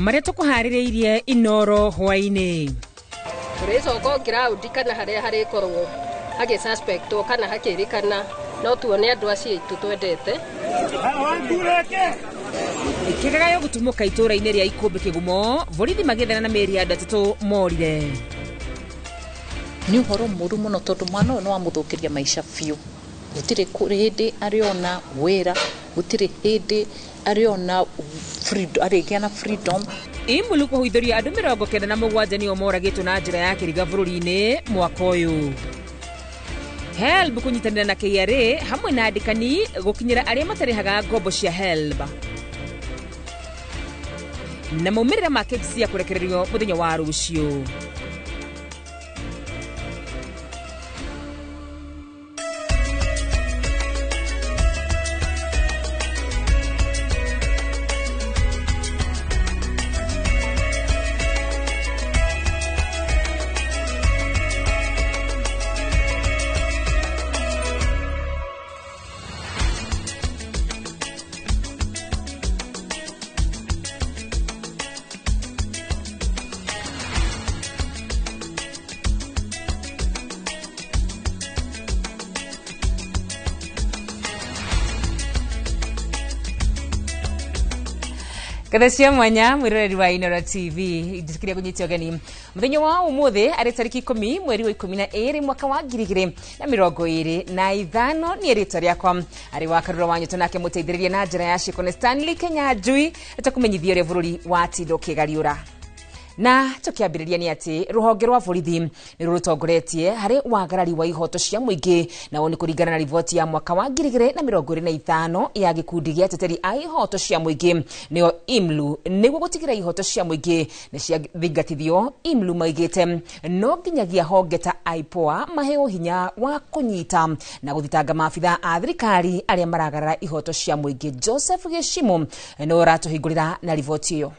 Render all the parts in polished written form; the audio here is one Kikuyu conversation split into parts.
Marĩa tũkũharĩrĩirie Inoro hwaĩ-inĩ. Tũrĩcoka ground kana harĩa harĩkorwo hagĩ suspectwo kana hakĩrĩkana no tuone andũ acio aitũ twendete. Kĩgagayo gũtumũka itũũra-inĩ rĩa Ikũmbĩ Kĩgumo, borithi magĩethana na mĩĩrĩ ya andũ atatũ morire. Nĩ ũhoro mũru mũno tondũ mwana ũyũ nĩ wamũthũkĩria maica biũ. Gũtirĩ hĩndĩ arĩona wĩra, gũtirĩ hĩndĩ arĩona freedom, arĩgĩa na freedom. Imulu kũhũithĩria andũ 97 nĩo moragĩtwo na njĩra ya kĩriga bũrũri-inĩ mwaka ũyũ. HELB kũnyitanĩra na KRA hamwe na andĩkani gũkinyĩra arĩa matarĩhaga ngombo cia HELB. Na maumĩrĩra ma KCSE kũrekererio mũthenya wa rũciũ. Katha cia mwanya mwiroreri wa Inoro TV njitikiria kunyitia ũgeni mũthenya wa ũmũthĩ arĩ tarĩki 10 mweri wa 12 mwaka wa 2025 nĩ rĩtwa rĩakwa arĩ wa Karura wa Nyoto nake mũteithĩrĩria na njĩra ya ciĩko nĩ Stanley Kenyanjui tũkũmenyithia ũrĩa bũrũri watinda ũkĩgariũra. Na tukiambĩrĩria nĩ atĩ rũhonge rwa borithi nĩ rũrũtongoretie harĩ wagarari wa ihoto cia mũingĩ, na ũũ nĩ kũringana na riboti ya mwaka wa 2025 ya gĩkundi gĩa ateteri a ihoto cia mũingĩ nĩyo IMLU. Nĩguo gũtigĩrĩra ihoto cia mũingĩ nĩ ciathingatithio, IMLU maigĩte no nginyagia honge ta IPOA maheo hinya wa kũnyita na gũthitanga maabitha a thirikari arĩa maragarara ihoto cia mũingĩ. Joseph Gĩcimu nĩwe ũratũhingũrĩra na riboti ĩyo.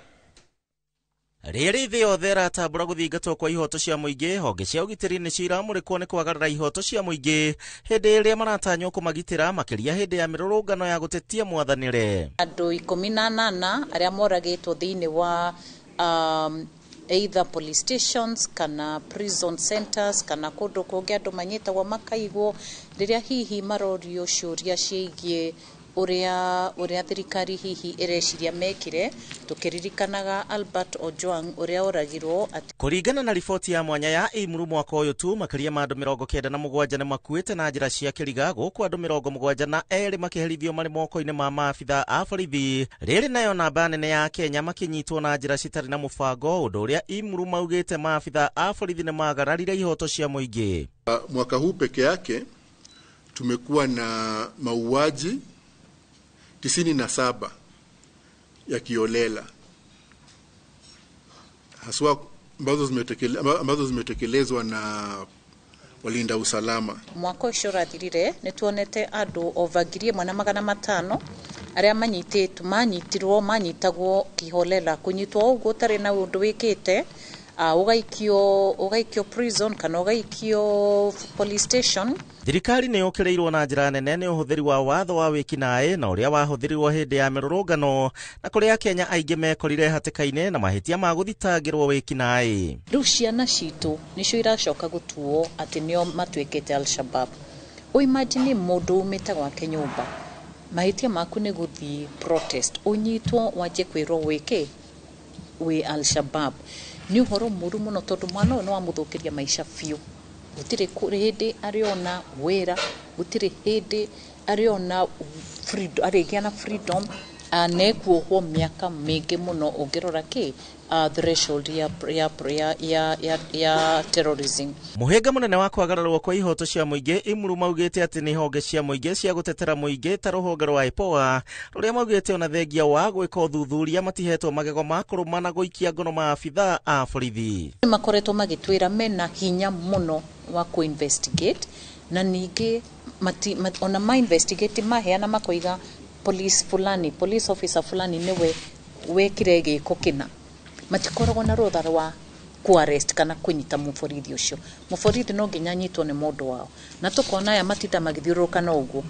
Rĩrĩ thĩ yothe ĩratambũra gũthingatwo kwa ihoto cia mũingĩ, honge cia ũgitĩri nĩcio iramũrĩkwo nĩ kwagarara ihoto cia mũingĩ hĩndĩ ĩrĩa maratanywo kũmagitĩra, makĩria hĩndĩ ya mĩrũrũngano ya gũtetia mwathanĩre. Andũ 18 arĩa moragĩtwo thĩinĩ wa either police stations kana prison centers kana kũndũ kũngĩ andũ manyitagwo makaigwo rĩrĩa hihi marorio ciũria ciĩgiĩ ũrĩa thirikari hihi ĩreciria mekire, tũkĩririkanaga Albert Ojwang ũrĩa oragirwo. Kũringana na riboti ya mwanya ya IMRU mwaka ũyũ tu, makĩria ma andũ 97 nĩ makuĩte na njĩra cia kĩriga, gũkũ andũ 72 makĩherithio marĩ moko-inĩ ma maabitha a borithi. Rĩrĩ nayo namba nene ya Kenya makĩnyitwo na njĩra citarĩ na mũbango, ũndũ ũrĩa IMRU maugĩte maabitha a borithi nĩ magararire ihoto cia mũingĩ. Mwaka huu peke yake tumekuwa na mauaji 97 ya kiolela, haswa ambazo zimetekelezwa na walinda usalama. Mwaka ũcio ũrathirire nĩ tuonete andũ over 1500 arĩa manyitĩtwo, manyitirwo, manyitagwo kiholela, kũnyitwo ũguo ũtarĩ na ũndũ wĩkĩte, ũgaikio prison kana ũgaikio police station. Thirikari nĩ yũkĩrĩirwo na njĩra nene nĩ ũhũthĩri wa watho wa wĩkinaĩ na ũrĩa wahũthĩrirwo hĩndĩ ya mĩrũrũngano, na kũrĩa Kenya aingĩ mekorire hatĩka-inĩ na mahĩtia ma gũthitangĩrwo wĩkinaĩ. Rĩu ciana citũ nĩcio iracoka gũtuo atĩ nĩo matuĩkĩte Al-Shabaab. Ũimagine mũndũ umĩte gwake nyũmba, mahĩtia maku nĩ gũthiĩ protest, ũnyitwo wanjie kwĩrwo wĩkĩ wĩ Al-Shabaab. Nĩ ũhoro mũru mũno tondũ mwana ũyũ nĩ wamũthũkĩria maica biũ. Gũtirĩ hĩndĩ arĩona wĩra, gũtirĩ hĩndĩ arĩona freedom, arĩgĩa na freedom, na ekuohwo mĩaka mĩingĩ mũno ũngĩrora kĩ threshold ya terrorism. Mũhĩnga mũnene wa kwagararwo kwa ihoto cia mũingĩ IMRU maugĩte atĩ nĩ honge cia mũingĩ cia gũtetera mũingĩ ta rũhonge rwa IPOA rũrĩa maugĩte ona thengia wa gwĩka ũthuthuria matihetwo magego ma kũrũma na gũikia ngono maabitha a borithi. Makoretwo magĩtwĩra mena hinya mũno wa kũ-investigate, na ningĩ ona ma investigate maheana makoiga police fulani, police officer fulani nĩwe wekire gĩko kĩna. Matikoragwo na rũtha rwa ku-arrest kana kũnyita mũborithi ũcio. Mũborithi no nginya anyitwo nĩ mũndũ wao. Na tũkona aya matinda magĩthiũrũrũka na ũguo.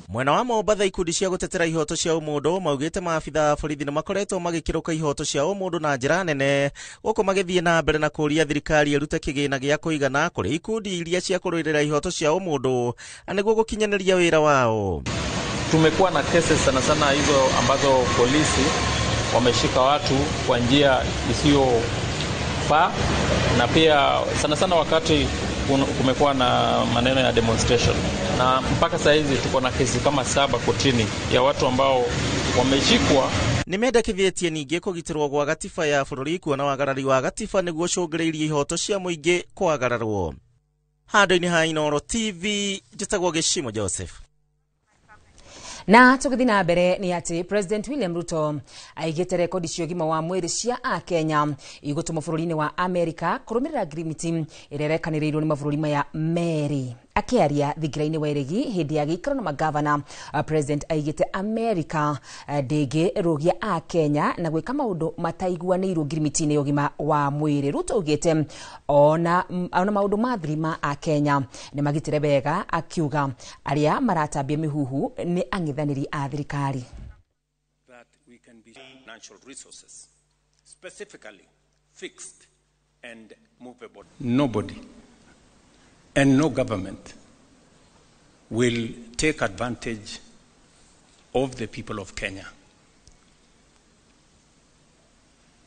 Mwena wa Mombatha ikundi cia gũtetera ihoto cia ũmũndũ maugĩte maabitha a borithi nĩ makoretwo magĩkĩrũka ihoto cia ũmũndũ na njĩra nene gũkũ magĩthiĩ na mbere na kũũria thirikari ĩrute kĩgĩna gĩa kũigana kũrĩ ikundi iria cia kũrũĩrĩra ihoto cia ũmũndũ na nĩguo gũkinyanĩria wĩra wao. Tumekuwa na cases sana sana hizo ambazo polisi wameshika watu kwa njia isiyofaa, na pia sana sana wakati kumekuwa na maneno ya demonstration, na mpaka saa hizi tuko na kesi kama 7 kotini ya watu ambao wameshikwa. Nĩmendekithĩtie ningĩ kũgitĩrwo gwa gatiba ya bũrũri kuona wagarari wa gatiba nĩguo ũcũngĩrĩirie ihoto cia mũingĩ kwagararwo. Handũ-inĩ ha Inooro TV njĩtagwo Gĩcimo Joseph. Na tũgĩthiĩ na mbere nĩ atĩ President William Ruto aigĩte rekodi cia ũgima wa mwĩrĩ cia akenya igũtũmwo bũrũri-inĩ wa Amerika kũrũmĩrĩra ngirimiti ĩrĩa ĩrekanĩrĩirwo nĩ mabũrũri maya merĩ. Akĩaria thingira-inĩ wa Iregi hĩndĩ ya gĩikaro na magavana, President aigĩte Amerika ndĩngĩrũgia akenya na gwĩka maũndũ mataiguanĩirwo ngirimiti-inĩ ya ũgima wa mwĩrĩ. Ruto augĩte ona maũndũ ma thiri ma akenya nĩ magitĩre wega, akiuga arĩa maratambia mĩhuhu nĩ ang'ethanĩri a thirikari. That we can be financial resources, specifically fixed and movable. Nobody and no government will take advantage of the people of Kenya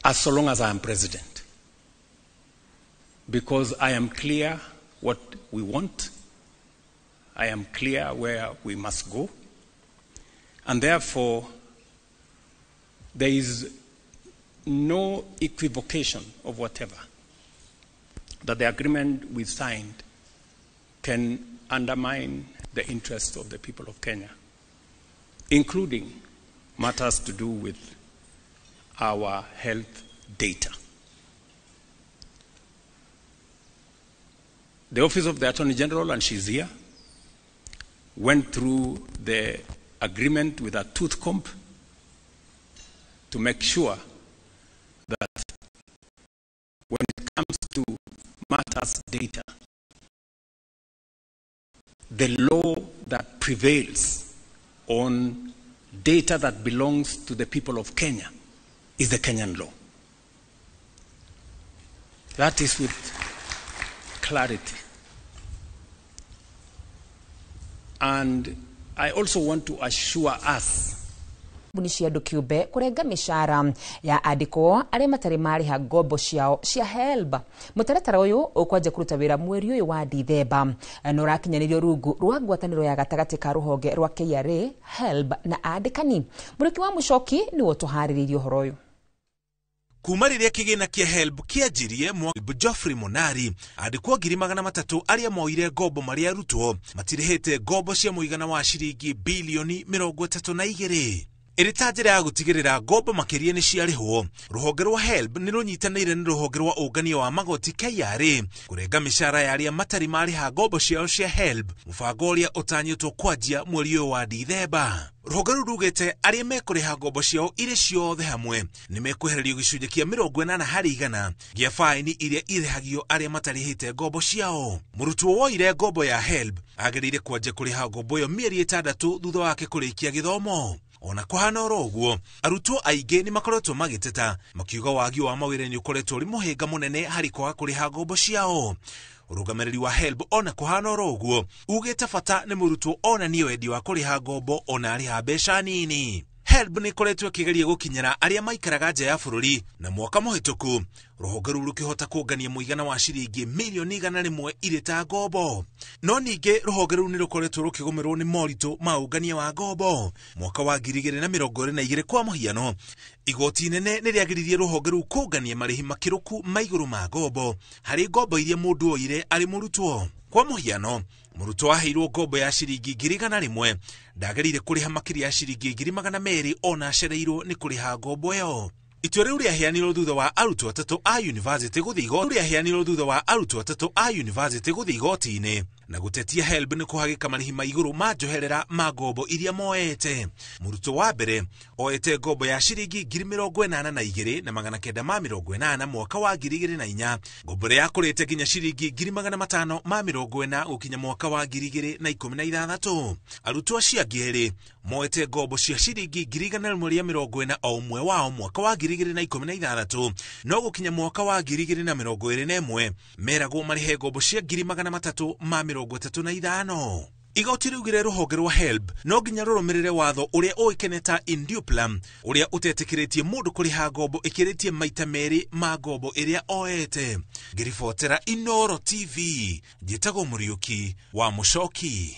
as so long as I am president, because I am clear what we want, I am clear where we must go, and therefore there is no equivocation of whatever that the agreement we signed can undermine the interests of the people of Kenya, including matters to do with our health data. The Office of the Attorney General, and she's here, went through the agreement with a tooth comb to make sure that when it comes to matters data, the law that prevails on data that belongs to the people of Kenya is the Kenyan law. That is with clarity. And I also want to assure us kambuni cia andũ kĩũmbe kũrenga mĩcara ya andĩkwo arĩa matarĩ marĩha ngombo ciao cia HELB. Mũtaratara ũyũ ũkwanja kũruta wĩra mweri ũyũ wa Dithemba na ũrakinyanĩrio rungu rwa ngwatanĩro ya gatagatĩ ka rũhonge rwa KRA, HELB na andĩkani. Mũrĩki wa Mũcoki nĩwe ũtũharĩrĩirie ũhoro ũyũ. Kuma rĩrĩa kĩgĩna kĩa HELB kĩanjirie Geoffrey Monari andĩkwo 300,000 arĩa moire ngombo marĩ arutwo matirĩhĩte ngombo cia mũigana wa ciringi bilioni 32. Ĩrĩ ta njĩra ya gũtigĩrĩra ngombo makĩria nĩ ciarĩhwo, rũhonge rwa HELB nĩ rũnyitanĩire na rũhonge rwa ũngania wa magoti KRA kũrenga mĩcara ya arĩa matarĩ marĩha ngombo ciao cia HELB, mũbango ũrĩa ũtanyĩtwo kwanjia mweri ũyũ wa Dithemba. Rũhonge rũu rugĩte arĩa mekũrĩha ngombo ciao irĩ ciothe hamwe nĩ mekwehererio gĩcunjĩ kĩa 80 harĩ igana gĩa baini iria irĩhagio arĩa matarĩhĩte ngombo ciao. Mũrutwo woire ngombo ya HELB agĩrĩire kwanjia kũrĩha ngombo ĩyo mĩeri 6 thutha wake kũrĩkia gĩthomo. Ona kũhana oro ũguo, arutwo aingĩ nĩ makoretwo magĩteta makiuga wagi wa mawĩra nĩ ũkoretwo ũrĩ mũhĩnga mũnene harĩ kwaga kũrĩha ngombo ciao. Ũrũgamĩrĩri wa HELB ona kũhana oro ũguo ugĩte bata nĩ mũrutwo onanie wendi wa kũrĩha ngombo ona arĩha mbeca nini. HELB nĩ ĩkoretwo ĩkĩgeria gũkinyĩra arĩa maikaraga nja ya bũrũri, na mwaka mũhĩtũku rũhonge rũu rũkĩhota kũngania mũigana wa ciringi milioni 100 irĩ ta ngombo. No ningĩ rũhonge rũu nĩ rũkoretwo rũkĩgũmĩrwo nĩ moritũ ma ũngania wa ngombo. Mwaka wa 2022 kwa mũhiano, igoti inene nĩ rĩagiririe rũhonge rũu kũngania marĩhi makĩrũku ma igũrũ ma ngombo harĩ ngombo iria mũndũ oire arĩ mũrutwo. Kwa mũhiano, mũrutwo aheirwo ngombo ya ciringi 100,000 ndagĩrĩire kũrĩha makĩria ya ciringi 200,000 ona acereirwo nĩ kũrĩha ngombo ĩyo. Itua rĩu rĩaheanirwo thutha wa arutwo atatũ a university gũthiĩ igoti-inĩ Na gũtetia HELB nĩ kũhagĩka marĩhi ma igũrũ ma njoherera ma ngombo iria moete. Mũrutwo wa mbere oete ngombo ya ciringi 82,980 mwaka wa 2004, ngombo ĩrĩa yakũrĩte nginya ciringi 540,000 gũkinya mwaka wa 2016. Arutwo acio angĩ erĩ moete ngombo cia ciringi 140 o ũmwe wao mwaka wa 2016, no gũkinya mwaka wa 2021 meragwo marĩhe ngombo cia 335. Igoti riugire rũhonge rwa HELB no nginya rũrũmĩrĩre watho ũrĩa ũĩkaine ta Induplam, ũrĩa ũtetĩkĩrĩtie mũndũ kũrĩha ngombo ĩkĩrĩtie maita merĩ ma ngombo ĩrĩa oete. Ngĩribotera Inooro TV, njĩtagwo Mũriũki wa Mũcoki.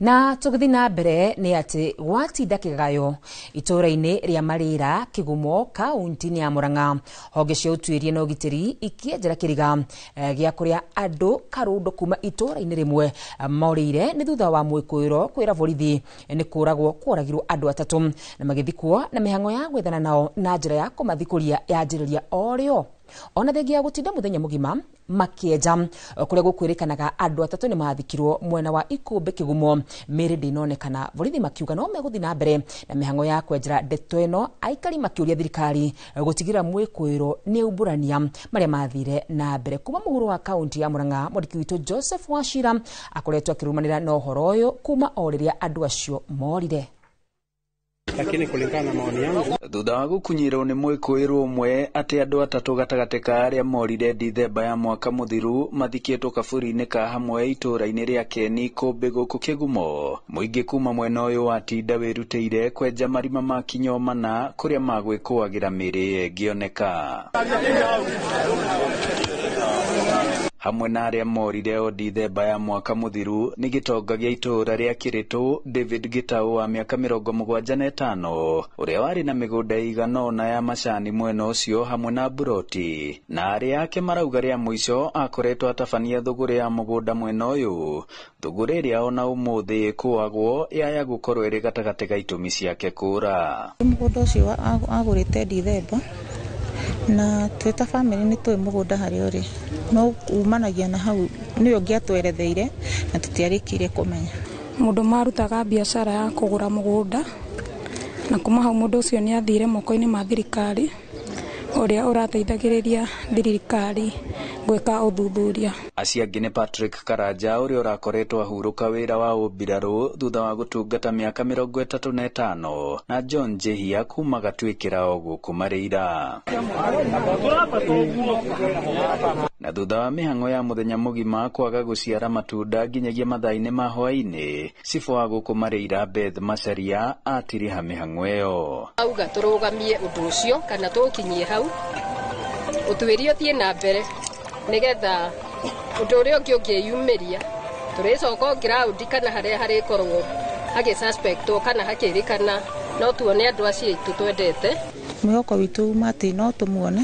Na tũgĩthiĩ na mbere nĩ atĩ gwatinda kĩgayo itũũra-inĩ rĩa Marĩra Kĩgumo kaunti-inĩ ya Murang'a, honge cia ũtuĩria na ũgitĩri ikĩenjera kĩriga gĩa kũrĩa andũ karũndo kuma itũũra-inĩ rĩmwe morĩire nĩ thutha wa mwĩkũĩro kwĩra borithi nĩ kũragwo kworagirwo andũ atatũ na magĩthikwo na mĩhang'o ya gwethana nao na njĩra ya kũmathikũria yanjĩrĩria o rĩo. Ona thengia ya gũtinda mũthenya mũgima makĩenja kũrĩa gũkwĩrĩkanaga andũ atatũ nĩ mathikirwo mwena wa Ikũmbĩ Kĩgumo, mĩĩrĩ ndĩnonekana. Borithi makiuga no megũthiĩ na mbere na mĩhang'o ya kwenjera ndeto ĩno, aikari makĩũria thirikari gũtigĩrĩra mwĩkũĩro nĩ aumbũrania marĩa mathire na mbere. Kuma mũhuro wa kaunti ya Murang'a, mwandĩki witũ Joseph Wachira akoretwo akĩrũmanĩra na ũhoro ũyũ kuma o rĩrĩa andũ acio morire. Lakini kulingana na maoni yangu, thutha wa gũkunyĩrwo nĩ mwĩkũĩrwo ũmwe atĩ andũ atatũ gatagatĩ ka arĩa morire Dithemba ya mwaka mũthiru mathikĩtwo kaburi-inĩ ka hamwe itũũra-inĩ rĩa Keni Kũmbĩ gũkũ Kĩgumo, mũingĩ kuma mwena ũyũ wa Tinda wĩrutĩire kwenja marima ma kinyo mana kũrĩa magwĩkũagĩra mĩĩrĩ ĩngĩoneka. Hamwe na arĩa morire o Dithemba ya mwaka mũthiru nĩ gĩtonga gĩa itũũra rĩa Kĩrĩtũ David Gĩtaũ wa mĩaka 75 ũrĩa warĩ na mĩgũnda ĩigana ũna ya macani mwena ũcio hamwe na mburoti, na arĩa ake marauga rĩa mũico akoretwo atabania thũgũrĩ ya mũgũnda mwena ũyũ, thũgũrĩ ĩrĩa ona ũmũthĩ ĩkũagwo yaya gũkorwo ĩrĩ gatagatĩ ga itũmi ciake kũra. Mũgũnda ũcio agũrĩte Dithemba na twĩ ta bamĩrĩ nĩ tũĩ mũgũnda harĩa ũrĩ, no umanagia na hau nĩwe ũngĩatweretheire na tũtiarĩkire kũmenya. Mũndũ marutaga biacara ya kũgũra mũgũnda na kuma hau mũndũ ũcio nĩ athire moko-inĩ ma thirikari ũrĩa ũrateithagĩrĩria thirikari gwĩka ũthuthuria. Acio angĩ nĩ Patrick Karanja ũrĩa ũrakoretwo ahurũka wĩra wa ũmbirarũ thutha wa gũtungata mĩaka 35 na John Njihia kuma Gatuĩkĩra o gũkũ Marĩira. Na thutha wa mĩhang'o ya mũthenya mũgima kwaga gũciara matunda nginyagia mathaa-inĩ ma hwaĩ-inĩ, cibũ wa gũkũ Marĩira Beth Macharia atiriha mĩhang'o ĩyo. Auga tũrũgamie ũndũ ũcio kana tũũkinyie hau, ũtuĩria ũthiĩ na mbere nĩgetha ũndũ ũrĩa ũngĩ ũngĩyumĩria tũrĩcoka ground kana harĩa harĩkorwo hagĩ-suspectwo kana hakĩrĩkana no tuone andũ acio aitũ twendete. Mwĩhoko witũ uma atĩ no tũmuone,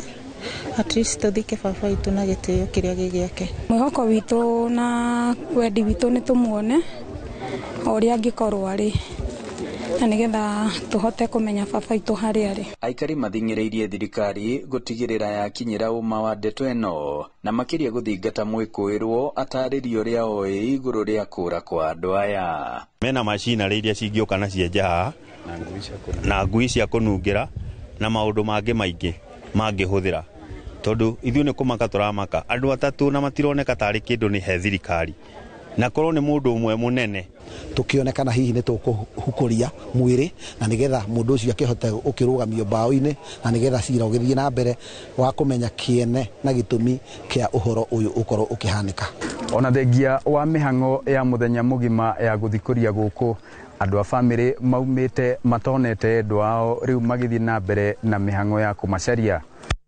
at least tũthike baba witũ na gĩtĩo kĩrĩa gĩ gĩake. Mwĩhoko witũ na wendi witũ nĩ tũmuone o ũrĩa angĩkorwo arĩ, na nĩgetha tũhote kũmenya baba witũ harĩa arĩ. Aikari mathing'ĩrĩirie thirikari gũtigĩrĩra yakinyĩra ũma wa ndeto ĩno na makĩria gũthingata mwĩkũĩrwo atarĩrie ũrĩa oĩ igũrũ rĩa kũra kwa andũ aya. Mena macinarĩ iria cingĩũka na cienje haha na ngui cia kũnungĩra na maũndũ mangĩ maingĩ mangĩhũthĩra, tondũ ithuĩ nĩ kũmaka tũramaka andũ atatũ na matironeka tarĩ kĩndũ nĩ he thirikari, na korwo nĩ mũndũ ũmwe mũnene tukionekana hihi nĩ tũkũhukũria mwĩrĩ na nĩgetha mũndũ ũcio akĩhote ũkĩrũgamio mbaũ-inĩ na nĩgetha cira ũgĩthiĩ na mbere wa kũmenya kĩene na gĩtũmi kĩa ũhoro ũyũ ũkorwo ũkĩhanĩka. Ona thengia wa mĩhang'o ya mũthenya mũgima ya gũthikũria gũkũ, andũ a bamĩrĩ maumĩte matonete endwa ao rĩu magĩthiĩ na mbere na mĩhang'o ya kũmacaria.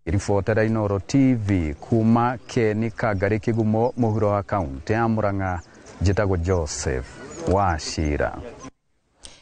Ribotera Inooro TV kuma Keni Kangari Kĩgumo mũhuro wa kaunti ya Murang'a, njĩtagwo Joseph Wachira.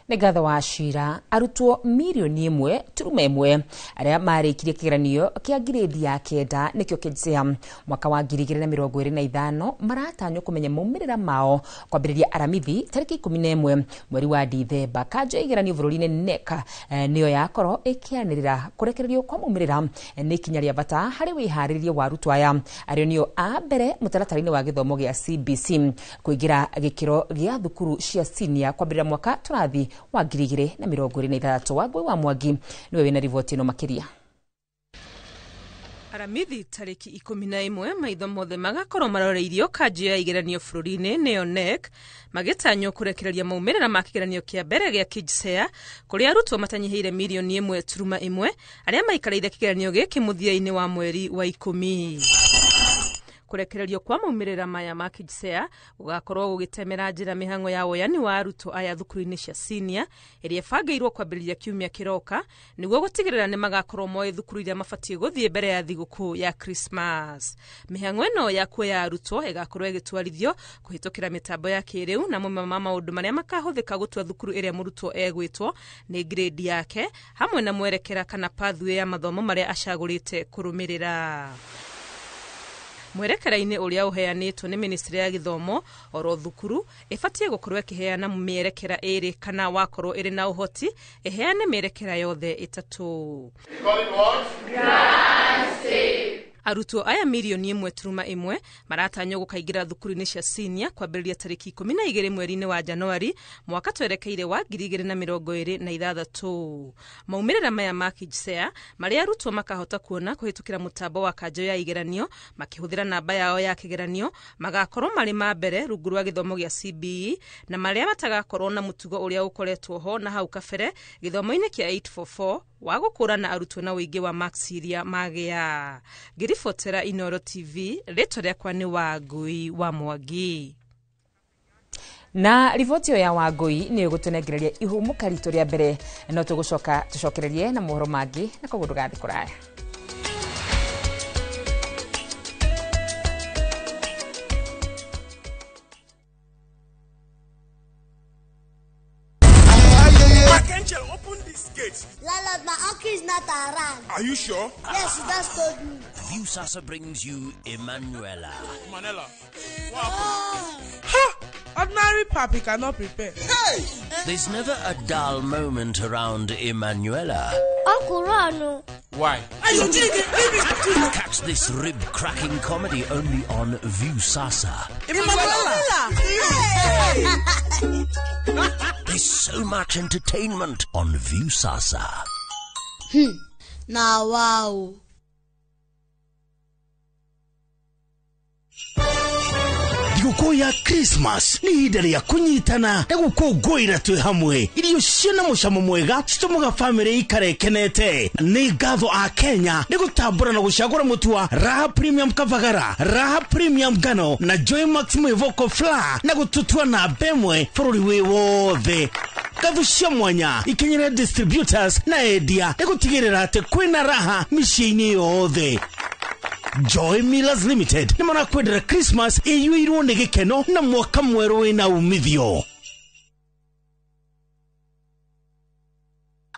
Nĩ ngatho wa cira arutwo mirioni 1.1 arĩa marĩkirie kĩgeranio kĩa ngirĩndi ya 9 nĩkĩo KJSEA mwaka wa 2025 maratanywo kũmenya maumĩrĩra mao kwambĩrĩria Aramithi tarĩki 11 mweri wa Dithemba. Kanjo ya igeranio bũrũri-inĩ NEC nĩyo yakorwo ĩkĩanĩrĩra kũrekererio kwa maumĩrĩra nĩ ikinya rĩa bata harĩ wĩharĩrĩria wa arutwo aya arĩa nĩo a mbere mũtaratara-inĩ wa gĩthomo gĩa CBC kũingĩra gĩkĩro gĩa thukuru cia senior kwambĩrĩria mwaka tũrathi wa 2026. Wangui wa Mwangi niwe wina riboti ino makiria. Aramithi tariki 11 maitho mothe magakorwo maroreirio kanjũ ya igeranio bũrũri-inĩ nĩyo NEC magĩtanywo kũrekereria maumĩrĩra ma kĩgeranio kĩa mbere gĩa KJSEA kũrĩa arutwo matanyihĩire mirioni 1.1 arĩa maikarĩire kĩgeranio gĩkĩ mũthia-inĩ wa mweri wa 10. Kũrekererio kwa maumĩrĩra maya ma KJSEA gũgakorwo gũgĩtemera njĩra mĩhang'o ya woyani wa arutwo aya thukuru-inĩ cia senior ĩrĩa ĩbangĩirwo kwambĩrĩria kiumia kĩroka nĩguo gũtigĩrĩra nĩ magakorwo moĩ thukuru iria mabatiĩ gũthiĩ mbere ya thigũkũ ya Christmas. Mĩhang'o ĩno ya kuoya arutwo ĩgakorwo ĩgĩtwarithio kũhĩtũkĩra mĩtambo ya kĩrĩu na mamwe ma maũndũ marĩa makahũthĩka gũtua thukuru ĩrĩa mũrutwo egwĩtwo nĩ grade yake hamwe na mwerekera kana pathway ya mathomo marĩa acagũrĩte kũrũmĩrĩra. Mwerekera-inĩ ũrĩa ũheanĩtwo nĩ ministry ya gĩthomo oro thukuru ĩbatiĩ gũkorwo ĩkĩheana mĩerekera ĩrĩ kana wakorwo ĩrĩ na ũhoti ĩheane mĩerekera yothe ĩtatũ. Arutwo aya mirioni 1.1 maratanywo gũkaingĩra thukuru-inĩ cia senior kwambĩrĩria tarĩki 12 mweri-inĩ wa Januari mwaka twerekeire wa 2026. Maumĩrĩra maya ma KJSEA marĩa arutwo makahota kuona kũhĩtũkĩra mũtambo wa kanjũ ya igeranio makĩhũthĩra namba yao ya kĩgeranio magakorwo marĩ ma mbere rungu rwa gĩthomo gĩa CBE na marĩa matagakorwo na mũtugo ũrĩa ũkoretwo ho na hau kabere gĩthomo-inĩ kĩa 844 wa gũkũrana arutwo na ũingĩ wa marks iria magĩa. Ngĩribotera Inoro TV, rĩtwa rĩakwa nĩ Wangui wa Mwangi. Na riboti ĩyo ya Wangui nĩ ĩgũtũnengereria ihũmũka ritũ rĩa mbere, no tũgũcoka tũcokererie na mohoro mangĩ na koguo ndũgathiĩ kũraya. Landlord, my uncle is not around. Are you sure? Yes, he just told me. Viusasa brings you Emanuela. Emanuela, what happened? Ha! Ordinary papi cannot prepare. Hey! There's never a dull moment around Emanuela. Uncle Ron. Why? Catch this rib-cracking comedy only on Viusasa. Emanuela! There's so much entertainment on Viusasa. Now, wow. Thigũkũ ya Christmas nĩ ihinda rĩa kũnyitana na gũkũngũĩra twĩ hamwe. Irio ciĩna mũcamo mwega citũmaga bamĩrĩ ikare ĩkenete. Nĩ ngatho a Kenya nĩ gũtambũra na gũcagũra mũtu wa Raha Premium Kavagara, Raha Premium Ngano na Joy Max Mwĩvoko Flour na gũtũtua namba ĩmwe bũrũri wĩ wothe. Ngatho cia mwanya ikinyĩre distributors na endia nĩ gũtigĩrĩra atĩ kwĩna raha mĩciĩ-inĩ yothe. Joy Millers Limited nĩ marakwendera Christmas ĩiyũirwo nĩ gĩkeno na mwaka mwerũ wĩna umithio.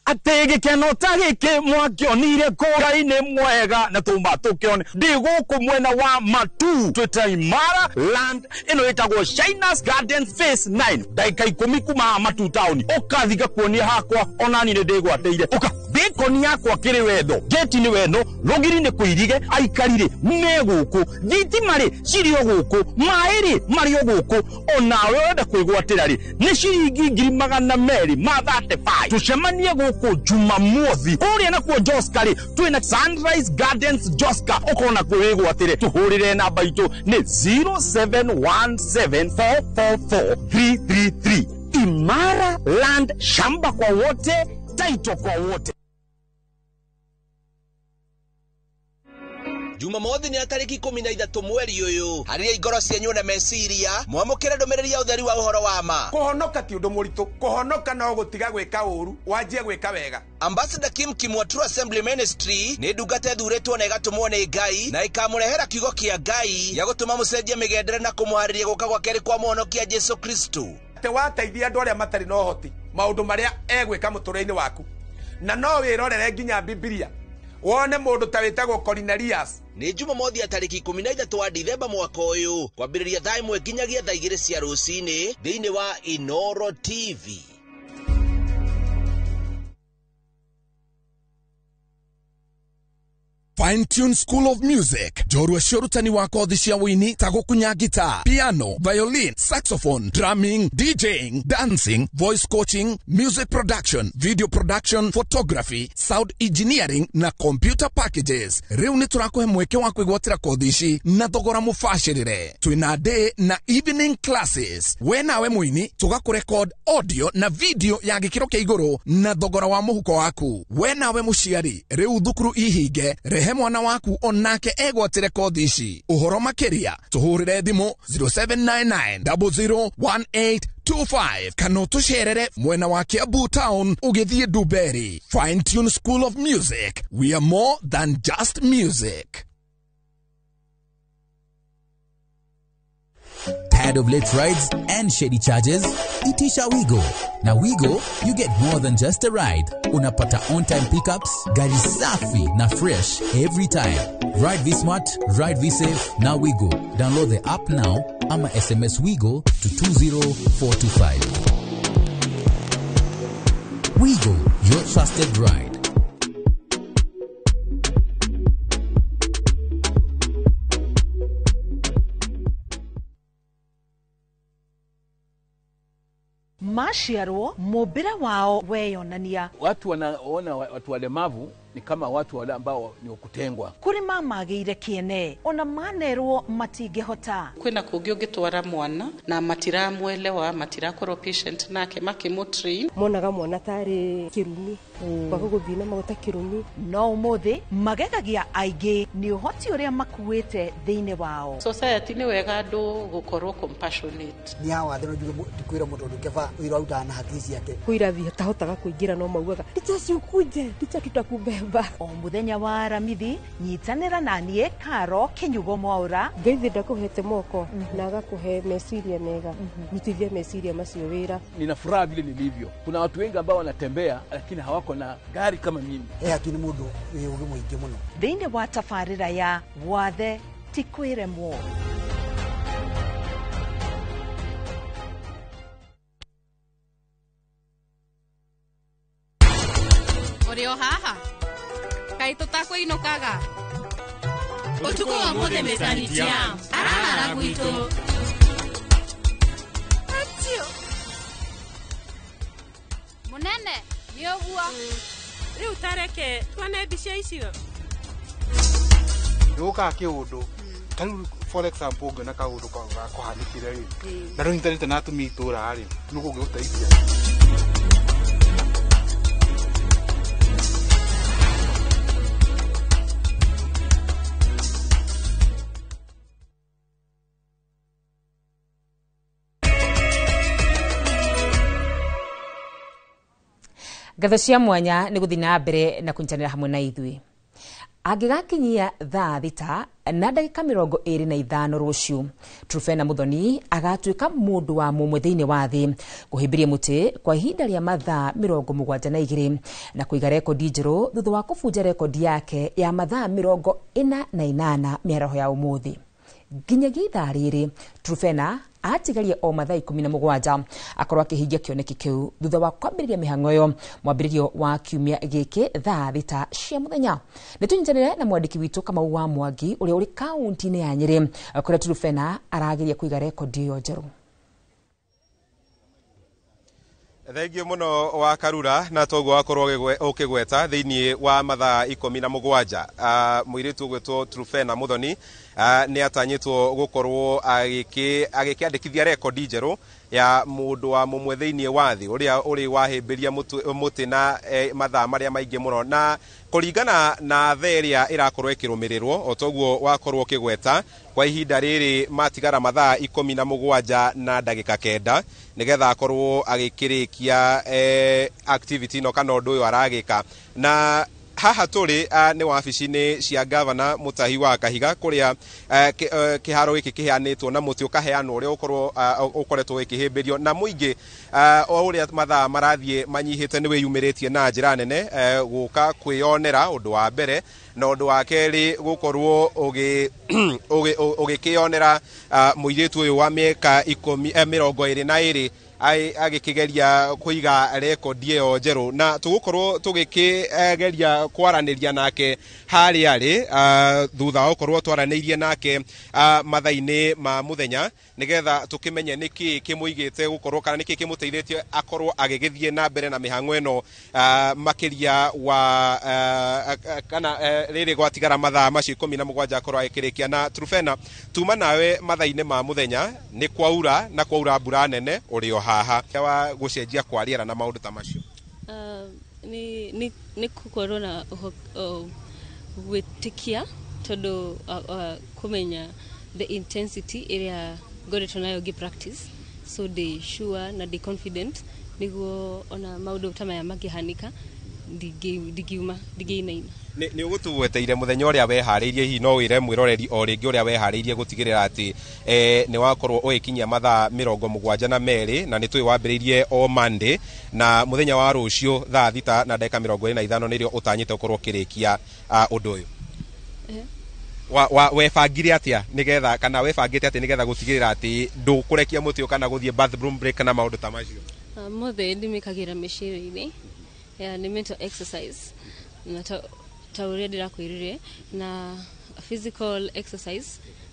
Atĩ gĩkeno ta gĩkĩ mwakĩonire kũra-inĩ mwega na tũma tũkĩone ndĩ gũkũ mwena wa Matu twĩta Imara Land ĩno ĩtagwo Shinas Garden Phase 9 ndagĩka 10 kuma Matu town ũkathi ngakuonia hakwa onani nĩ ndĩgwatĩire ũka bĩkoni yakwa kĩrĩ wendo gĩti nĩ wendo rũgiri nĩ kũirige aikari rĩ me gũkũ thitima rĩ cirĩ o gũkũ maĩ rĩ marĩ o gũkũ onawe wenda kwĩgwatĩra rĩ nĩ ciringi 235 tũcemanie gũkũ Jumamothi kũrĩa nakuo Joska rĩ twĩna Sunrise Gardens Joska ũkona kwĩgwatĩre tũhũrĩre namba itũ nĩ 0717444333 Imara Land, shamba kwa wote, taito kwa wote. Jumamothi nĩ tarĩki 13 mweri ũyũ harĩa ingoro cienyu na meciria mwamũkĩre ndũmĩrĩri ya ũtheri wa ũhoro wa ma. Kũhonoka ti ũndũ mũritũ, kũhonoka no gũtiga gwĩka ũru wanjie gwĩka wega. Ambassador Kim Kimwa True Assembly Ministry nĩ ndungata ĩthurĩtwo na ĩgatũmwo nĩ Ngai na ĩkamũrehera kiugo kĩa Ngai ya gũtũma mũcenjie mĩgendere na kũmũharĩria gũka gwa kerĩ kwa mũhonokia Jesu Kristo. Atĩ wateithia andũ arĩa matarĩ na ũhoti Maũndũ marĩa egwĩka mũtũrĩre-inĩ waku. Na no wĩrorere nginya Bibilia wone mũndũ ta wĩtagwo Cornelius. Nĩ Jumamothi ya tarĩki 13 wa Dithemba mwaka ũyũ, kwambĩrĩria thaa 1 nginyagia thaa 2 cia rũcinĩ thĩinĩ wa Inoro TV. Fine Tune School of Music, njorua cia ũrutani wa kothi cia wũini ta gũkunya guitar, piano, violin, saxophone, drumming, DJing, dancing, voice coaching, music production, video production, photography, sound engineering na computer packages. Rĩu nĩ tũrakũhe mweke wa kwĩgwatĩra kothi ici na thogora mũbacĩrĩre. Twĩna day na evening classes. We nawe mũini tũgakũrekod audio na video ya gĩkĩro kĩa igũrũ na thogora wa mũhuko waku. We nawe mũciari, rĩu thukuru ihinge, rehe mwana waku onake egwatĩre kothi ici. Ũhoro makĩria tũhũrĩre thimũ 0799 001825 kana ũtũcerere mwena wa Kiambu Town ũgĩthiĩ Dumberi. Fine Tune School of Music, we are more than just music. Tired of late rides and shady charges? Itisha Wigo. Na Wigo, you get more than just a ride. Unapata on-time pickups, gari safi na fresh every time. Ride V-Smart, ride V-Safe, na Wigo. Download the app now ama SMS Wigo to 20425. Wigo, your trusted ride. Maciarwo mumbire wao weyonania. Watu wanaona watu walemavu ni kama watu wale ambao ni kutengwa. Kuri mamagĩire kĩene ona manerwo matingĩhota. Kwĩna kũngĩ ũngĩtwara mwana na matiramwelewa, matirakorwo patient nake makĩmũtrain. Monaga mwana tarĩ kĩrumi, kwaga gũthiĩ na maguta kĩrumi. No ũmũthĩ magegagia aingĩ nĩ ũhoti ũrĩa makuĩte thĩinĩ wao. Society nĩ wega andũ gũkorwo compassionate. Nĩ hawa thĩ no njuge ndikwĩra mũndũ ũndũ keba wĩra arutaga na hakiri ciake. Kwĩ irathi atahotaga kũingĩra no maugaga ticha ciukuje, ticha tutakubeba. O muthenya wa Aramithi nyitanĩra na niĩ Karo Kinyugo Mwaura. Ngai thĩ ndakũhete moko na agakũhe meciria mega, rutithia meciria macio wĩra. Nina furaha vile nilivyo. Kuna watu wengi ambao wanatembea lakini hawako na gari kama mimi. Haki nĩ mũndũ wĩ ũũgĩ mũingĩ mũno. Thĩinĩ wa tabarĩra ya Wathe ti kwĩremwo. Ũrĩ o haha kaĩ tũtakũinũkaga ũtukũ wa ũmũthĩ Mr. Nitiam ararara gwitũ. Mũnene nĩ ũguo rĩu tareke tuone mbica icio. Nĩgũkaga kĩũndũ ta rĩu for example ũngĩona kaũndũ gakũhanĩkire rĩ na rĩu nyitanĩte na atumia itũra rĩ nĩ kũngĩgũteithia. Ngatho cia mwanya nĩ gũthiĩ na mbere na kũnyitanĩra hamwe na ithuĩ. Angĩgakinyia thaa 6 na ndagĩka 25 rũciũ, Truphena Muthoni agatuĩka mũndũ wa mũmwe thĩinĩ wa thĩ kũhĩmbĩria mũtĩ kwa ihinda rĩa mathaa 72 na kũiga rekondi njerũ thutha wa kũbunja rekondi yake ya mathaa 48 mĩaraho ya ũmũthĩ. Nginyagia ithaa rĩrĩ Truphena atigaria o mathaa 17 akorwo akĩhingia kĩoneki kĩu thutha wa kwambĩrĩria mĩhang'o ĩyo mwambĩrĩrio wa kiumia gĩkĩ thaa 6 cia mũthenya. Nĩ tũnyitanĩre na mwandĩki witũ Kamau wa Mwangi ũrĩa ũrĩ kaunti-inĩ ya Nyĩrĩ kũrĩa Truphena arageria kũiga rekondi ĩyo njerũ. Thengio muno wa Karura na toguo wakorwo ukigweta thiini wa mathaa 17 muiritu ugwitwo Truphena Muthoni ni atanyitwo gukorwo agikiandikithia rekondi njeru ya mundu wa mumwe thiini wa thi uria uri wahimbiria muti na mathaa maria maingi muno na kuringana na theria irakorwo ikirumirirwo o toguo wakorwo ukigweta kwa ihinda riri matigara mathaa 17 na ndagika 9 nigetha akorwo agikirikia activity no kana undu uyu aragika na Haha tũrĩ nĩ wabici-inĩ cia gavana Mutahi wa Kahiga kũrĩa kĩharo gĩkĩ kĩheanĩtwo na mũtĩ ũkaheanwo ũrĩa ũkorwo ũkoretwo ũkĩhĩmbĩrio na mũingĩ. O ũrĩa mathaa marathiĩ manyihĩte nĩ wĩyumĩrĩtie na njĩra nene gũka kwĩyonera ũndũ wa mbere, na ũndũ wa kerĩ gũkorwo ũgĩkĩyonera mũirĩtu ũyũ wa mĩaka 22 agĩkĩgeria kũiga rekondi ĩyo njerũ, na tũgũkorwo tũgĩkĩgeria kwaranĩria nake harĩa arĩ thutha wa gũkorwo twaranĩirie nake mathaa-inĩ ma mũthenya, nĩgetha tũkĩmenye nĩkĩ kĩmũigĩte gũkorwo kana nĩkĩ kĩmũteithĩtie akorwo agĩgĩthiĩ na mbere na mĩhang'o ĩno makĩria wa kana rĩrĩ gwatigara mathaa macio 17 akorwo agĩkĩrĩkia. Na Trufena, tuma nawe mathaa-inĩ ma mũthenya nĩ kwaura na kwaura mbura nene ũrĩ o haha wa gũcenjia kwa rĩera na maũndũ ta macio. Nĩ gũkorwo na gwĩtĩkia tondũ kũmenya the intensity ĩrĩa ngoretwo nayo ngĩ practice, so ndĩ sure na ndĩ confident nĩguo ona maũndũ ta maya makĩhanĩka ndingiuma ndingĩinaina. Nĩ ũgũtugweteire mũthenya ũrĩa weharĩirie, hihi no wĩre mwĩroreri o rĩngĩ ũrĩa weharĩirie gũtigĩrĩra atĩ nĩ wakorwo ũgĩkinyia mathaa 72, na nĩ tũĩ wambĩrĩirie o Monday, na mũthenya wa rũciũ thaa 6:25 nĩrĩo ũtanyĩte ũkorwo ũkĩrĩkia ũndũ ũyũ. Webangire atĩa nĩgetha kana webangĩte atĩa nĩgetha gũtigĩrĩra atĩ ndũkũrekia mũtĩ kana gũthiĩ bathroom break na maũndũ ta macio? Mothe ndĩmĩkagĩra mĩciĩ-inĩ, nĩ mental exercise na ta ũrĩa ndĩrakwĩrire, na physical exercise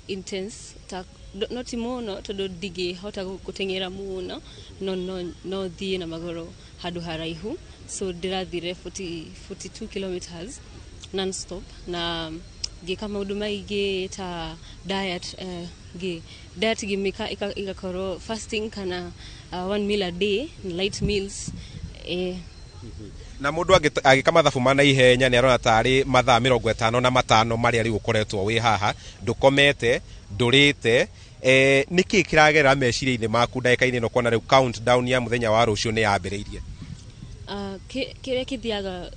intense ta no ti mũno tondũ ndingĩhota gũteng'era mũno, no thiĩ na magũrũ handũ haraihu, so ndĩrathire 42 kilometers non stop na ngĩka maũndũ maingĩ ta diet, diet ngĩmĩka ĩgakorwo fasting kana one meal a day, light meals. Na mũndũ agĩka mathabu ma naihenya nĩ arona tarĩ mathaa 55 marĩa rĩu ũkoretwo wĩ haha, ndũkomete, ndũrĩte, nĩkĩ kĩragerera meciria-inĩ maku ndagĩka-inĩ ĩno kuona rĩu countdown ya mũthenya wa rũciũ nĩ yambĩrĩirie? Kĩrĩa kĩthiaga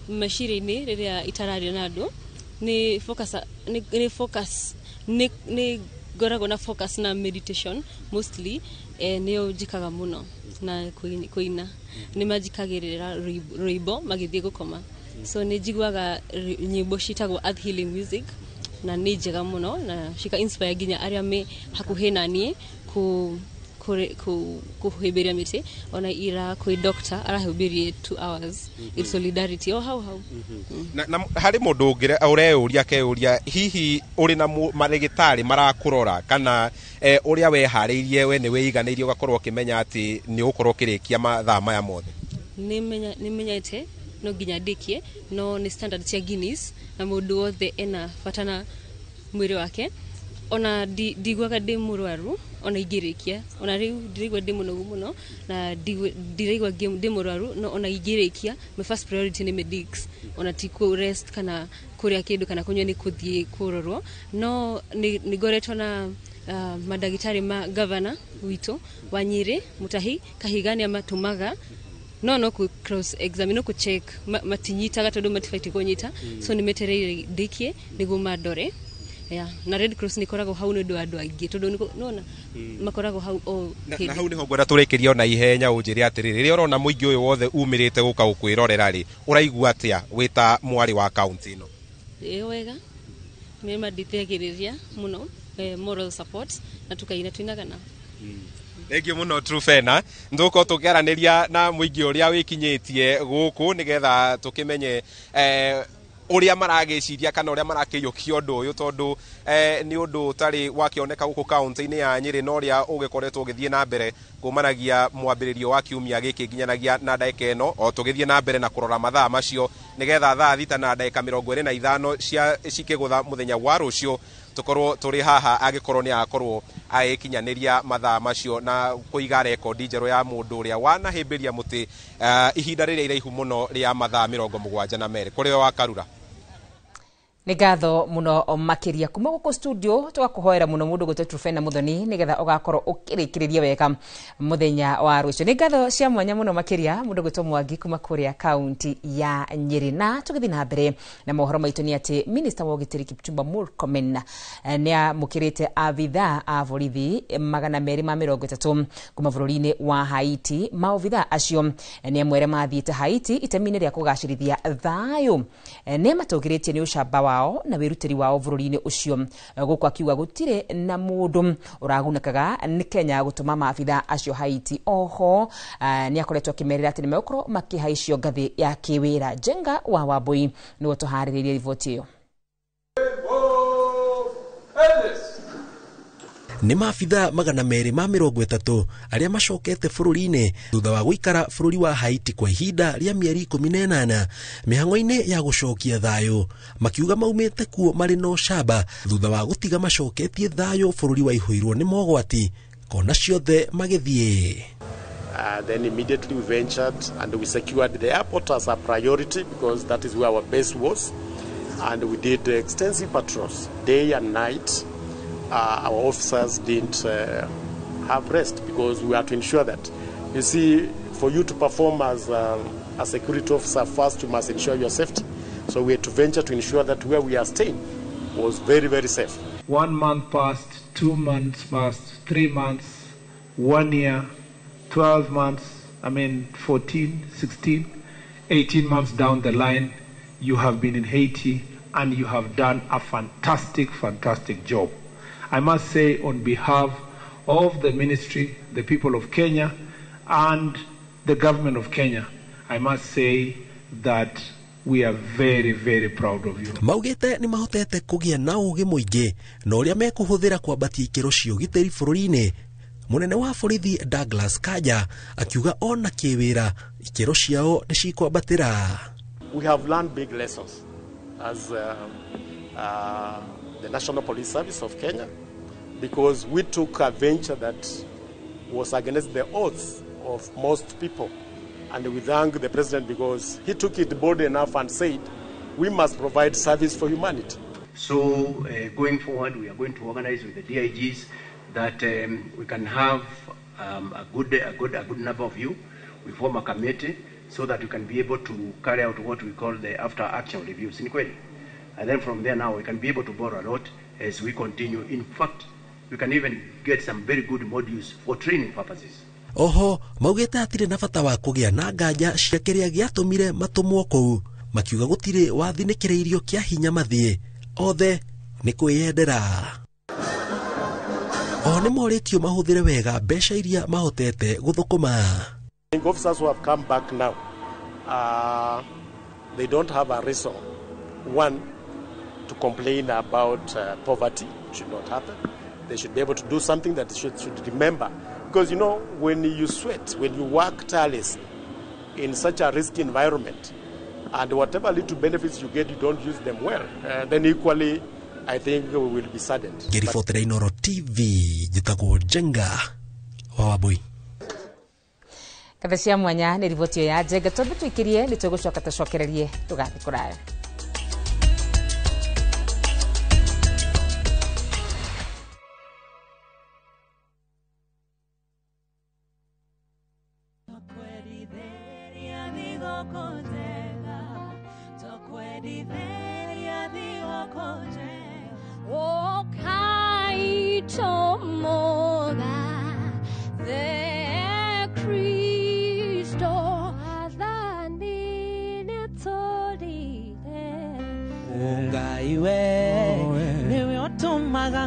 meciria-inĩ rĩrĩa itararia na andũ nĩ focus, nĩ ngoragwo na focus na meditation mostly, nĩyo njĩkaga mũno na kũina. Nĩ manjikagĩrĩra rwĩmbo magĩthiĩ gũkoma, so nĩ njiguaga nyĩmbo ciĩtagwo earth healing music na nĩ njega mũno na cika inspire nginya arĩa me hakuhĩ na niĩ kũhĩmbĩria mĩtĩ. Ona ira kwĩ doctor arahĩmbĩrie 2 hours in solidarity o hau hau. Na harĩ mũndũ ũreyũria akeyũria hihi ũrĩ na marĩgĩtarĩ marakũrora kana ũrĩa weharĩirie we nĩ wĩiganĩirie ũgakorwo ũkĩmenya atĩ nĩ ũgũkorwo ũkĩrĩkia mathaa maya mothe? Nĩ menyete no nginya ndĩkie, no nĩ standard cia Guinness na mũndũ wothe ena bata na mwĩrĩ wake. Ona ndiguaga ndĩ mũrwaru ona ingĩrĩkia, ona rĩu ndiraigua ndĩ mũnogu mũno na ndiraigua ndĩ mũrwaru, no ona ingĩrĩkia my first priority nĩ medics, ona ti kũ rest kana kũrĩa kĩndũ kana kũnyua, nĩ kũthiĩ kũrorwo. No nĩ ngoretwo na mandagĩtarĩ ma gavana witũ wa Nyĩrĩ Mutahi Kahiga nĩ amatũmaga, no kũ cross examine, no kũ check, matinyitaga tondũ matibatiĩ kũnyita, so nĩ metereire ndĩkie nĩguo mandore. Na Red Cross nĩ ĩkoragwo hau nĩ ũndũ wa andũ aingĩ tondũ nĩwona makoragwo hau o hĩndĩ. Na hau nĩho ngwenda tũrĩkĩrie ona ihenya ũnjĩre atĩrĩrĩ, rĩrĩa ũrona mũingĩ ũyũ wothe umĩrĩte gũka gũkwĩrorera rĩ, ũraigua atĩa wĩ ta mwarĩ wa kaũntĩ ĩno? Ĩ wega, nĩ manditeithagĩrĩria mũno, moral support na tukaina twinaga nao. Thengiũ mũno Trufena, nĩtũgũkorwo tũkĩaranĩria na mũingĩ ũrĩa wĩkinyĩtie gũkũ nĩgetha tũkĩmenye ũrĩa maragĩciria kana ũrĩa marakĩiyũkia ũndũ ũyũ, tondũ nĩ ũndũ ũtarĩ wakĩoneka gũkũ kaũntĩ-inĩ ya Nyĩrĩ na ũrĩa ũgĩkoretwo ũgĩthiĩ na mbere kumanagia mwambĩrĩrio wa kiumia gĩkĩ nginyanagia na ndagĩka ĩno, o tũgĩthiĩ na mbere na kũrora mathaa macio nĩgetha thaa 6:25 cia cikĩgũtha mũthenya wa rũciũ tũkorwo tũrĩ haha angĩkorwo nĩ agakorwo agĩkinyanĩria mathaa macio na kũiga rekondi njerũ ya mũndũ ũrĩa wanahĩmbĩria mũtĩ ihinda rĩrĩa iraihu mũno rĩa mathaa 72. Kũrĩ we wa Karura. Nĩ ngatho mũno makĩria kuma gũkũ studio, tũgakũhoera mũno mũndũ gwĩtwo Trufena Muthoni nĩgetha ũgakorwo ũkĩrĩkĩrĩria wega mũthenya wa rũciũ. Nĩ ngatho cia mwanya mũno makĩria mũndũ gwĩtwo Mwangi kuma kũrĩa kaunti ya Nyĩrĩ. Na tũgĩthiĩ na mbere na mohoro maitũ nĩ atĩ minista wa ũgitĩri Kipchumba Murkomen nĩ amũkĩrĩte abithaa a borithi 230 kuma bũrũri-inĩ wa Haiti. Maobithaa acio nĩ amwe arĩa mathiĩte Haiti itemi-inĩ rĩa kũgacĩrithia thayũ. Nĩ matũgĩrĩtie nĩ ũcamba wao na wĩrutĩri wao bũrũri-inĩ ũcio, gũkũ akiuga gũtirĩ na mũndũ ũragunĩkaga nĩ Kenya gũtũma maabithaa acio Haiti. Oho nĩ akoretwo akĩmerĩra atĩ nĩ megũkorwo makĩhaicio ngathĩ ya kĩwĩra. Njenga wa Wambui nĩwe tũharĩrĩirie riboti ĩyo. Nĩ maabithaa 230 arĩa macokete bũrũri-inĩ thutha wa gũikara bũrũri wa Haiti kwa ihinda rĩa mĩeri 18 mĩhang'o-inĩ ya gũcokia thayũ, makiuga maumĩte kuo marĩ na ũcamba thutha wa gũtiga macoketie thayũ bũrũri waihũirwo nĩ mogwati kona ciothe magĩthiĩ. Then immediately we ventured and we secured the airport as a priority because that is where our base was, and we did extensive patrols day and night. Our officers didn't have rest because we had to ensure that, you see, for you to perform as a security officer, first you must ensure your safety. So we had to venture to ensure that where we are staying was very, very safe. 1 month passed, 2 months passed, 3 months, 1 year, 12 months, 14, 16, 18 months down the line, you have been in Haiti and you have done a fantastic, fantastic job. I must say, on behalf of the ministry, the people of Kenya, and the government of Kenya, I must say that we are very, very proud of you. Maugĩte nĩ mahotete kũgĩa na ũũgĩ mũingĩ na ũrĩa mekũhũthĩra kwambatia ikĩro cia ũgitĩri bũrũri-inĩ. Mũnene wa borithi Douglas Kanja akiuga ona kĩwĩra ikĩro ciao nĩ cikwambatĩra. We have learned big lessons as the National Police Service of Kenya, because we took a venture that was against the odds of most people. And we thank the president because he took it bold enough and said, we must provide service for humanity. So going forward, we are going to organize with the DIGs that we can have a good number of you. We form a committee so that we can be able to carry out what we call the after-action reviews in Kweli. And then from there now, we can be able to borrow a lot as we continue. In fact, we can even get some very good modules for training purposes. Oho, maugĩte hatirĩ na bata wa kũgĩa na nganja cia kĩrĩa gĩatũmire matũmwo kũu, makiuga gũtirĩ wathinĩkĩrĩirio kĩa hinya mathiĩ, othe nĩ kwĩyendera. Oho nĩ morĩtio mahũthĩre wega mbeca iria mahotete gũthũkũma. Officers who have come back now, they don't have a reason. One, to complain about poverty should not happen. They should be able to do something that they should remember. Because, you know, when you sweat, when you work tirelessly in such a risky environment, and whatever little benefits you get, you don't use them well, then equally, I think we will be saddened. Ngĩribotera Inooro TV, njĩtagwo Njenga wa Wambui. Ngatho cia mwanya nĩ riboti ĩyo ya Njenga. Twambe tũikĩrie nĩ tũgũcoka tũcokererie tũgathiĩ kũraya.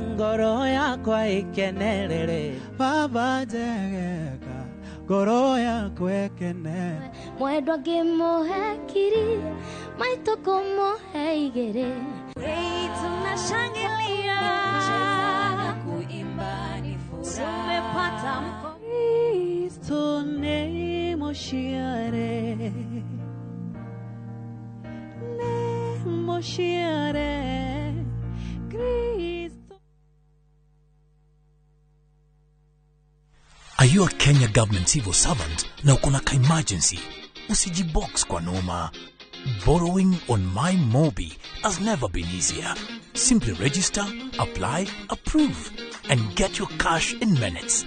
Ngoro yakwa ikenerere baba njegeka ngoro yakwa ikenere mwendwa ngĩmũhe kiri maitũ kũmũhe igĩrĩ. Tunashangilia kuimba ni furaha tumepata Kristo ni moshiare ne moshiare Kristo. Are you a Kenya government civil servant na uko na ka emergency? Usijibox kwa noma. Borrowing on MyMobi has never been easier. Simply register, apply, approve, and get your cash in minutes.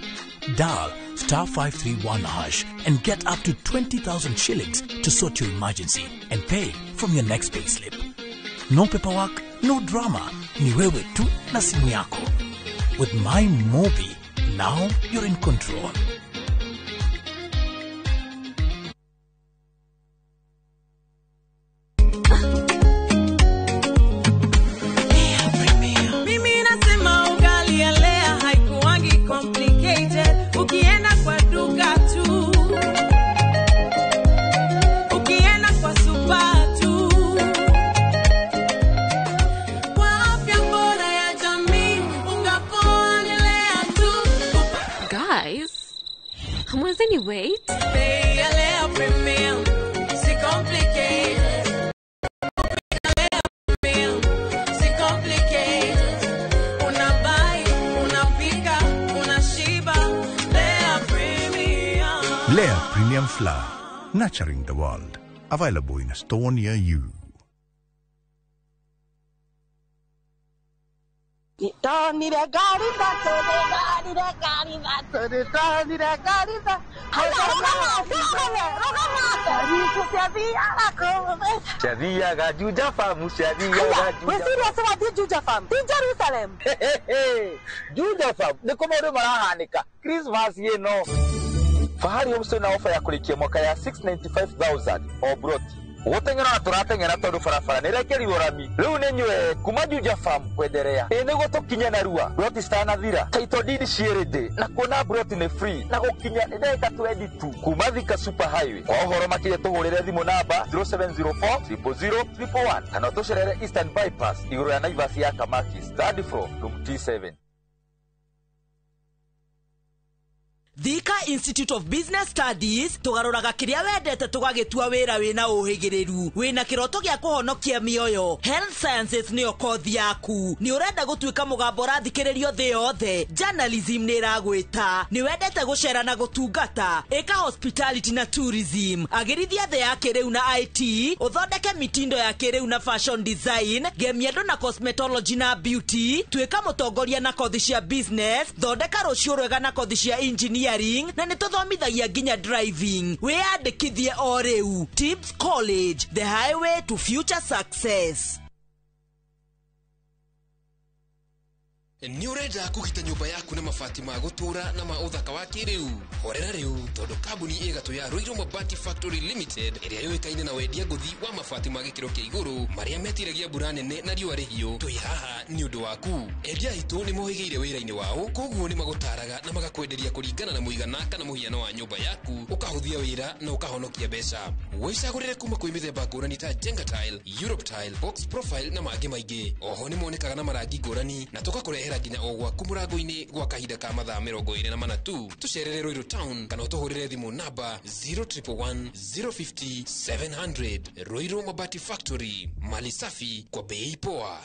Dial star 531 hash and get up to 20,000 shillings to sort your emergency and pay from your next payslip. No paperwork, no drama. Ni wewe tu na simu yako. With MyMobi, now you're in control. Mimi nasema ugali ya Lea haikuangi complicated. Ukienda kwa duka tu, ukienda kwa super tu, kwa afya bora ya jamii, unga poa ni Lea tu. Guys, hamwezeni wait? Bei ya Lea Premium, si complicated. Lea Premium, si complicated. Unabuy, unapika, unashiba. Lea Premium. Lea Premium Flour, nurturing the world. Available in a store near you. Ndonire ngari ithatũ, ndonire ngari ithatũ, ndonire ngari ithatũ. Rũgama, rũgama, rũgama. Ciathiaga Juja Farm, ciathiaga Juja. Wĩ serious wathiĩ Juja Farm? Ti Jerusalem? Juja Farm nĩkuo maũndũ marahanĩka Christmas ĩno. Fahari Homes na ofa ya kũrĩkia mwaka ya 695,000 o broti. Gũteng'era na tũrateng'era tondũ barabara nĩ ĩrekerirwo rami. Rĩu nĩ nyue kuma Juja Farm kwenderea. Ĩ nĩguo tũkinye narua broti citanathira. Title deed ciĩ ready na kuona broti nĩ free na gũkinya nĩ ndagĩka 20 tu kuma Thika Super Highway. Kwa ũhoro makĩria tũhũrĩre thimũ namba 0704 000 111 kana ũtũcerere Eastern Bypass igũrũ ya Naivas ya Kamakis, third floor, room T7. Thika Institute of Business Studies tugaruraga kiria wendete tugagitua wira wina uhigiriru wina kiroto gia kuhonokia mioyo. Health Sciences niyo kothi yaku. Ni urenda gutuika mugambo urathikiririo thi yothe. Journalism ni iragwita. Ni wendete gucera na gutungata. Ika hospitality na tourism. Agirithia thi ya kiriu na IT. Uthondeke mitindo ya kiriu na fashion design. Gemia andu na cosmetology na beauty. Tuika mutongoria na kothi cia business. Thondeka rucio rwega na kothi cia engineering na nĩtũthomithagia nginya driving. Wĩyandĩkithie o rĩu. Tips College, the highway to future success. Nĩ ũrenda kũgita nyũmba yaku na mabati ma gũtũũra na ma ũthaka wa kĩrĩu? Horera rĩu tondũ kambuni ĩ gatũ ya Ruiru Mabati Factory Limited ĩrĩa yũĩkaine na wendia ngũthi wa mabati ma gĩkĩro kĩa igũrũ marĩa metiragia mbura nene na riũa rĩhiũ, twĩ haha nĩ ũndũ waku. Endia aitũ nĩ mohĩgĩire wĩra-inĩ wao, koguo nĩ magũtaraga na magakwenderia kũringana na mũigana kana mũhiano wa nyũmba yaku, ũkahũthia wĩra na ũkahonokia mbeca. Wĩcagũrĩre kuma kwĩ mĩthemba ngũrani ta Jenga Tile, Europe Tile, Box Profile na mangĩ maingĩ. Oho nĩ monekaga na marangi ngũrani na tũgakũrehera nginya o gwaku mũrango-inĩ gwa kahinda ka mathaa 24 tu. Tũcerere Ruiru Town kana ũtũhũrĩre thimũ namba 0111 050 700. Ruiru Mabati Factory, mali safi kwa bei poa.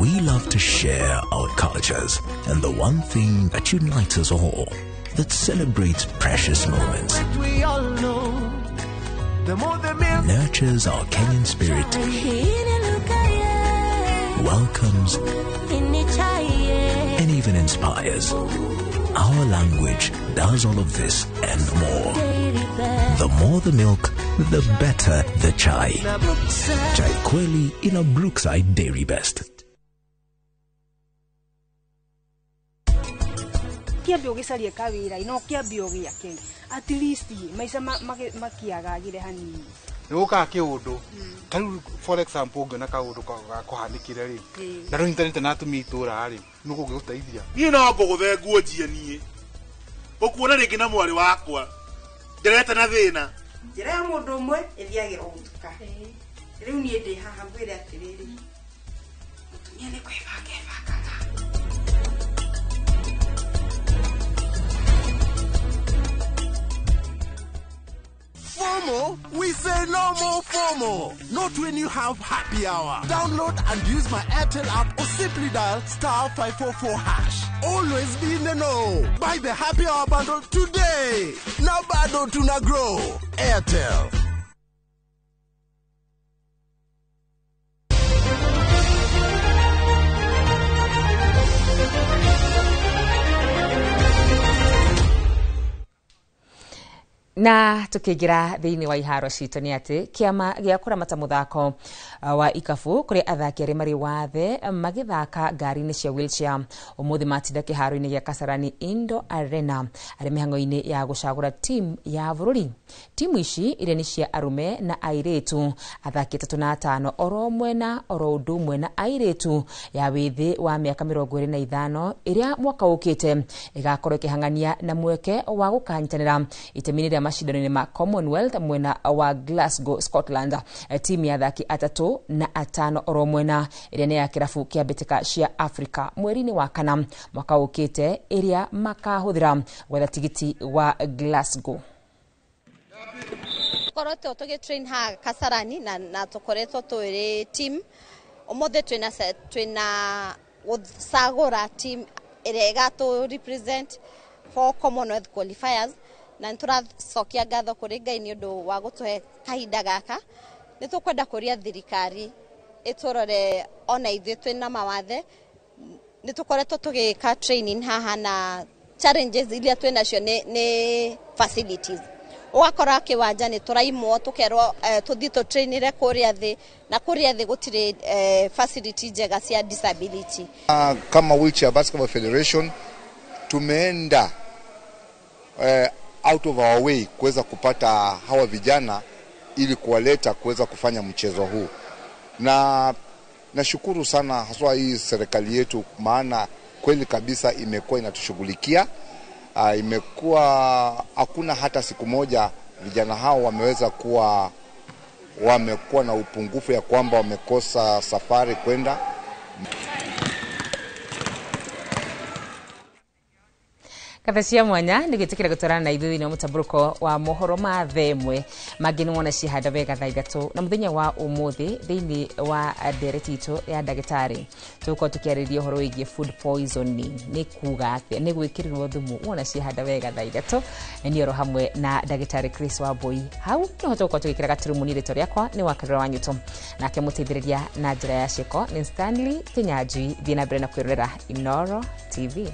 We love to share our cultures and the one thing that unites us all, that celebrates precious moments, We all know the more the milk, nurtures our Kenyan spirit, welcomes and even inspires. Our language does all of this and more. The more the milk, the better the chai. Chai Kweli in a Brookside Dairy Best. Kĩambia ũgĩcarie kawĩra no kĩambia ũgĩake at least maica makiagagire hanini. Nĩ gũkaga kĩũndũ ta rĩu for example ũngĩona kaũndũ gakũhanĩkire rĩ na rũnyitanĩte na atumia itũra rĩ nĩ gũgĩgũteithia. Niĩ no ngũgũthe nguo njie niĩ ũkuona rĩngĩ na mwarĩ wakwa nderete na thĩna. Njĩra ya mũndũ ũmwe ĩthiagĩrwo gũtuka. Rĩu niĩ ndĩ haha ngwĩre atĩrĩrĩ, mũtumia nĩ kwĩbanga ebangaga. FOMO? We say no more FOMO. Not when you have happy hour. Download and use my Airtel app or simply dial star 544 hash. Always be in the know. Buy the Happy Hour bundle today. Now bado tuna grow. Airtel. Na tukiingira thiini wa iharo citũ nĩ atĩ kĩama gĩa kũramata mũthako wa ikabu kũrĩ athaki arĩa marĩ wathe magĩthaka ngari-inĩ cia wheelchair ũmũthĩ matinda kĩharo-inĩ gĩa Kasarani Indoor Arena arĩ mĩhang'o-inĩ ya gũcagũra timu ya bũrũri. Timu ici iria nĩ cia arũme na airĩtu, athaki 3 na 5 oro mwena oro ũndũ ũmwe na airĩtu ya wĩthĩ wa mĩaka 25 ĩrĩa mwaka ũkĩte ĩgakorwo ĩkĩhang'ania na mweke wa gũkanyitanĩra itemi-inĩ rĩa mashindano ma Commonwealth mwena wa Glasgow, Scotland. Timu ya athaki 3 na 5 oro mwena ĩrĩa nĩ ya kĩrabu kĩa mbĩtĩka cia Africa mweri-inĩ wa kana mwaka ũkĩte ĩrĩa makahũthĩra gwetha tigiti wa Glasgow. Tukoretwo tũgĩ-train haha Kasarani na tũkoretwo twĩrĩ team. Ũmũthĩ twĩna gũcagũra team ĩrĩa ĩgatũ represent for Commonwealth qualifiers, na nĩ tũracokia ngatho kũrĩ Ngai nĩ ũndũ wa gũtũhe kahinda gaka. Nĩ tũkwenda kũria thirikari ĩtũrore ona ithuĩ twĩna mawathe. Nĩ tũkoretwo tũgĩka training haha na challenges iria twĩnacio nĩ facilities. Ũgakora kĩwanja nĩ tũraimwo tũkerwo tũthiĩ tũtrainĩre kũrĩa thĩ, na kũrĩa thĩ gũtirĩ facility njega cia disability. Kama Wheelchair Basketball Federation tumeenda out of our way kuweza kupata hawa vijana ili kuwaleta kuweza kufanya mchezo huu, na nashukuru sana haswa hii serikali yetu, maana kweli kabisa imekuwa inatushughulikia. Imekuwa hakuna hata siku moja vijana hao wameweza kuwa wamekuwa na upungufu ya kwamba wamekosa safari kwenda. Kathacia mwanya nĩ gwĩtĩkĩra gũtwarana na ithuĩ thĩinĩ wa mũtambũrũko wa mohoro ma thaa ĩmwe mangĩ nĩ wona cihanda wega thaa 3 na mũthenya wa ũmũthĩ thĩinĩ wa ndereti itũ ya ndagĩtarĩ tũgũkorwo tũkĩarĩrĩria ũhoro wĩgiĩ food poisoning, nĩ kuga atĩa nĩ gwĩkĩrĩrwo thumu. Wona cihanda wega thaa 3 nĩ oro hamwe na ndagĩtarĩ Chris Wambui. Hau nĩho tũgũkorwo tũgĩkĩra gaturumu. Niĩ rĩtwa rĩakwa nĩ Wakarura wa Nyuto, nake mũteithĩrĩria na njĩra ya ciĩko nĩ Stanley Kinyanjui. Thiĩ na mbere na kwĩrorera Inooro TV.